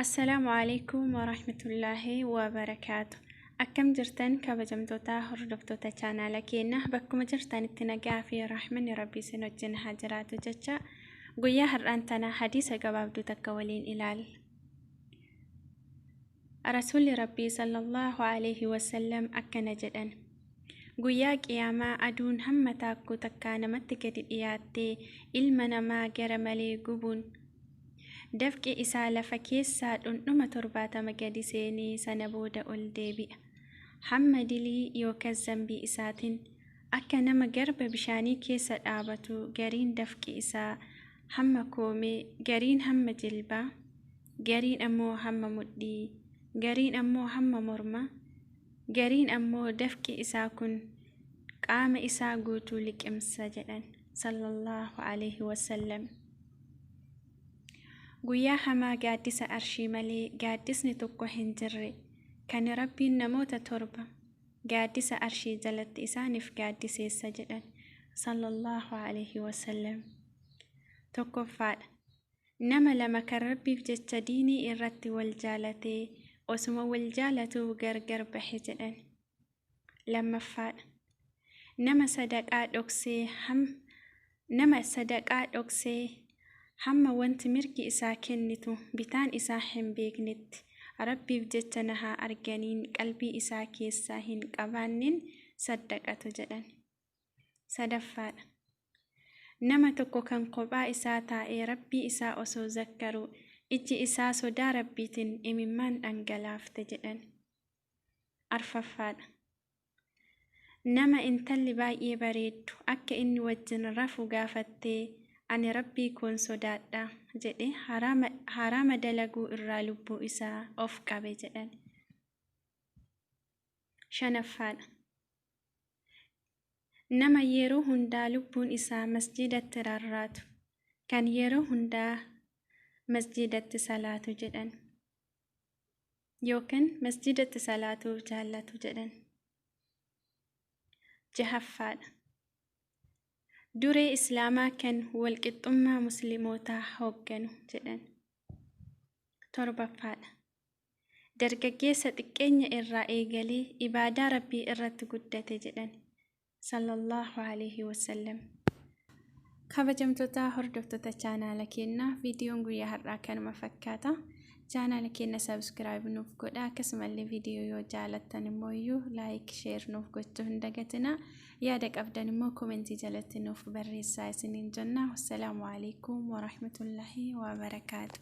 Assalaamu Aleeykum Warahmatullaahi Wabarakaatu. Akkam jirtan kabajamtoota hordoftoota chaanaala keenya, bakkuma jirtanitti nagaa fi rahmanni Rabbii isin wajjin haa jiraatu jecha, guyyaa har'aan tana hadiisa gabaabduu takka waliin ilaalla. Rasuulli Rabbii sallallahu alaihi wasallam akkana jedhan: Guyyaa qiyaamaa aduun hamma taakkuu takkaa namatti gadi dhiyaattee ilma namaa gara malee gubuun, dafqi isaa lafa keessaa dhundhuma 70 gadi seenee sana booda ol deebi'a. Hamma dilii yookas zambii isaatin akka nama garba bishaanii keessa dhaabatu, gariin dafqi isaa hamma koomee, gariin hamma jilbaa, gariin ammoo hamma mudhii, gariin ammoo hamma mormaa, gariin ammoo dafqi isaa kun qaama isaa guutuu liqimsa jedhan sallallahu alaihi wasallam. Guyyaa hamaa gaaddisa arshii malee gaaddisni tokko hin jirre, kan Rabbiin namoota torba gaaddisa arshii jalatti isaaniif gaaddiseessa jedhan sallallahu alaihi wasallam. Tokkoffaadha. Nama lama kan Rabbiif jecha diinii irratti wal jaalatee osuma wal jaalatuu gargar bahe jedhan. Lammaffaadha. Nama sadaqaa dhoksee hamma wanti mirgi isaa kennitu bitaan isaa hin beeknetti, Rabbiif jecha na haa arganiin qalbii isaa keessaa hin qabaanneen saddaqatu jedhan. Sadaffaadha. Nama tokko kan kophaa isaa taa'ee Rabbii isaa osoo zakkaru ijji isaa sodaa Rabbiitiin imimmaan dhangalaafte jedhan. Arfaffaadha. Nama intalli baay'ee bareeddu akka inni wajjin rafu gaafattee, ani Rabbii koon sodaadha jedhe haraama dalaguu irraa lubbuu isaa of qabe jedhan. Shanaffaadha. Nama yeroo hundaa lubbuun isaa masjiidatti rarraatu, kan yeroo hundaa masjiidatti salaatu jedhan. Yookiin masjiidatti salaatuu jaallatu jedhan. Jahaffaadha. Duree Islaamaa kan walqixxummaa muslimootaa hoogganu jedhan. Torbaffaadha. Dargaggeessa xiqqeenya irraa eegalee ibaadaa Rabbii irratti guddate jedhan sallallahu alaihi wasallam. Kabajamtoota hordoftoota chaanaala keenyaa, viidiyoon guyyaa har'aa kanuma fakkaata. Chaanaala keenya subscribe nuuf godha, akkasumallee viidiyoo yoo jaalattan immoo iyyuu like, share nuuf gochuu hin dagatina. Yaada qabdan immoo komentii jalatti nuuf barreessaa isiniin jenna. Wassalaamu alaikum warahmatullaahi wabarakaatu.